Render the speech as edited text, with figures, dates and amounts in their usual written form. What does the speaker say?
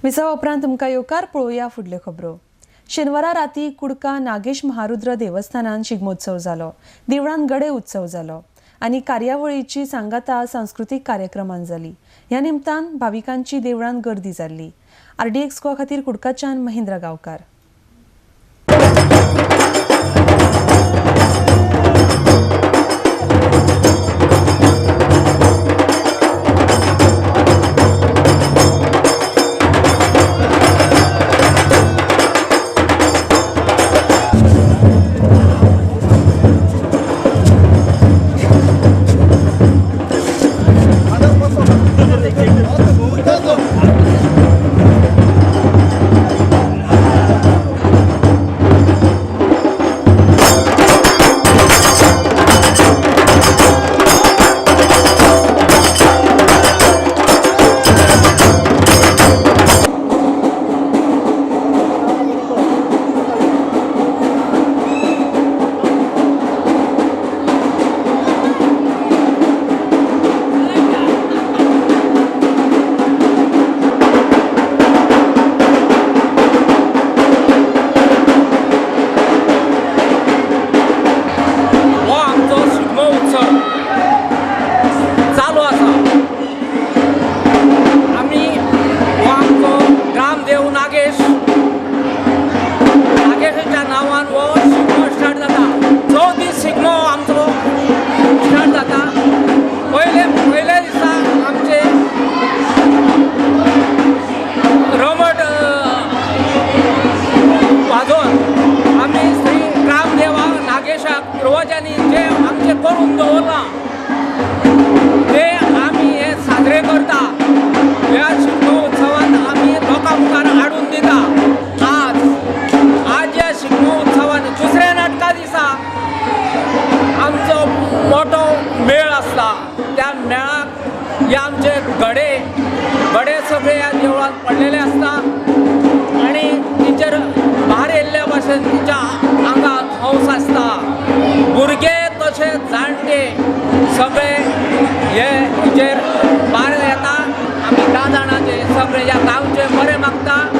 विसवा उपरांत तुमकां येवकार. पळोवया फुडल्यो खबरो. शेनवारा राती कुडका नागेश महारुद्र देवस्थानान शिगमोत्सव जालो. देवळान गडे उत्सव जालो आनी कार्यावळीची सांगाता सांस्कृतीक कार्यक्रमान जाली. ह्या निमतान भाविकांची देवळान गर्दी जाल्ली. आरडीएक्स गोवा खातीर कुडकाच्यान महेंद्र गांवकार. गडे सगळे ह्या देवळांत पडलेले आसता आनी तिचेर भार येयल्ल्या भाशेन तिच्या आंगाक हौस आसता. भुरगे तशें जाणटे सगळे हे हिचेर भार येता. आमी 10 जाणांचे सगळे ह्या गांवचे बरें मागता.